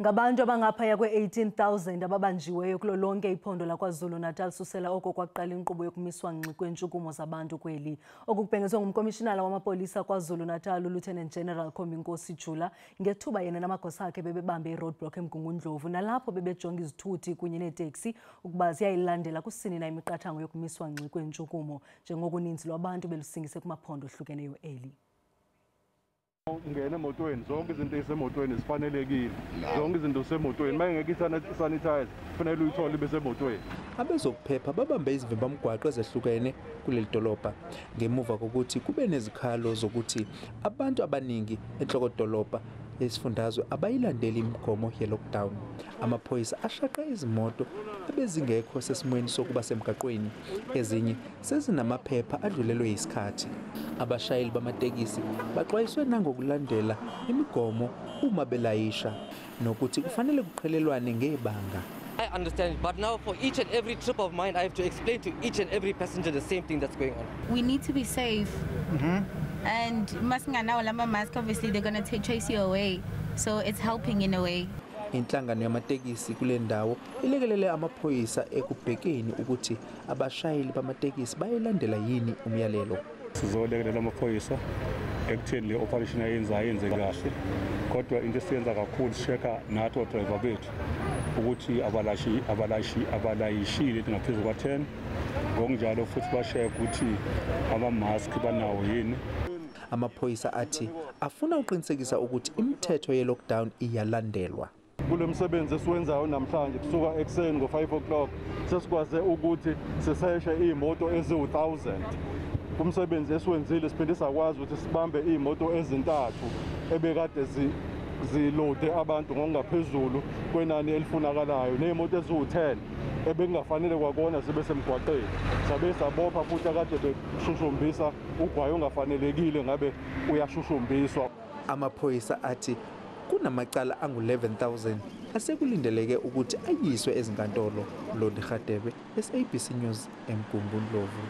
Ngabantu abangaphaya kwe-18,000 ababanjiweyo kulo lonke iphondo laKwaZulu-Natal susela oko kwaqala inkqubo yokumiswa ngxi kweentshukumo zabantu kweli. Oku kubhengezwe ngumkomishinala wamapolisa KwaZulu-Natal uLieutenant General Khombinkosi Jula ngethuba yena namagosa akhe bebebambe i-roadblock eMgungundlovu nalapho bebejonga izithuthi kunye neeteksi ukuba ziyayilandela kusini na imiqathango yokumiswa ngxi kweentshukumo njengoko uninzi lwabantu belusingise kumaphondo ohlukeneyo eli. Ungena emotweni, zonke izinto ezisemotweni zifanelekile, zonke izinto zisemotweni. Uma ingekho i-sanitizer kufanele uyithole ibe semotweni. Abezokuphepha babambe izivimbamgwaqo ezehlukene kuleli dolobha ngemuva kokuthi kube nezikhalo zokuthi abantu abaningi enhlokodolobha yesifundazwe abayilandeli imigomo ye-lockdown. Amaphoyisa ashaqe izimoto ebezingekho sesimweni sokuba semgaqweni, ezinye sezinamaphepha adlulelwe yisikhathi. Abashayeli bamatekisi baxwayiswe nangokulandela imigomo uma belayisha nokuthi kufanele kuqhelelwane ngebanga. I understand it, but now for each and every trip of mine, I have to explain to each and every passenger the same thing that's going on. We need to be safe. And masinganawo lama mask, obviously they're going to chase you away. So it's helping in a way. Inhlangano yamatekisi kule ndawo ilekelele amaphoyisa ekubhekeni ukuthi abashayeli bamatekisi bayayilandela yini umyalelo. Sizolekelela amaphoyisa ekutheni le operation ayenzayo yenze kahle, kodwa into esiyenza kakhulu sisheka nathi o-driver bethu ukuthi abalayishile ngaphezu kwa-10, ngokunjalo futhi basheke ukuthi ama-mask banawo yini. Amaphoyisa athi afuna ukuqinisekisa ukuthi imithetho ye-lockdown iyalandelwa. Kulo msebenzi esiwenzayo namhlanje kusuka ekuseni ngo-5 o'clock sesikwaze ukuthi siseshe iy'moto eziwu-1000. Kumsebenzi esiwenzile siphinde sakwazi ukuthi sibambe iy'moto ezintathu ebekade zilode abantu ngokungaphezulu kwenani elifunakalayo, ney'moto eziwu-10 ebekungafanele kwakona zibe semgwaqeni. Sabe sabopha futhi akade beshushumbisa ugwayi ongafanelekile ngabe uyashushumbiswa. Amaphoyisa athi kunamacala angu-11,000 asekulindeleke ukuthi ayiswe ezinkantolo. Londi Radebe, SABC News, eMgungundlovu.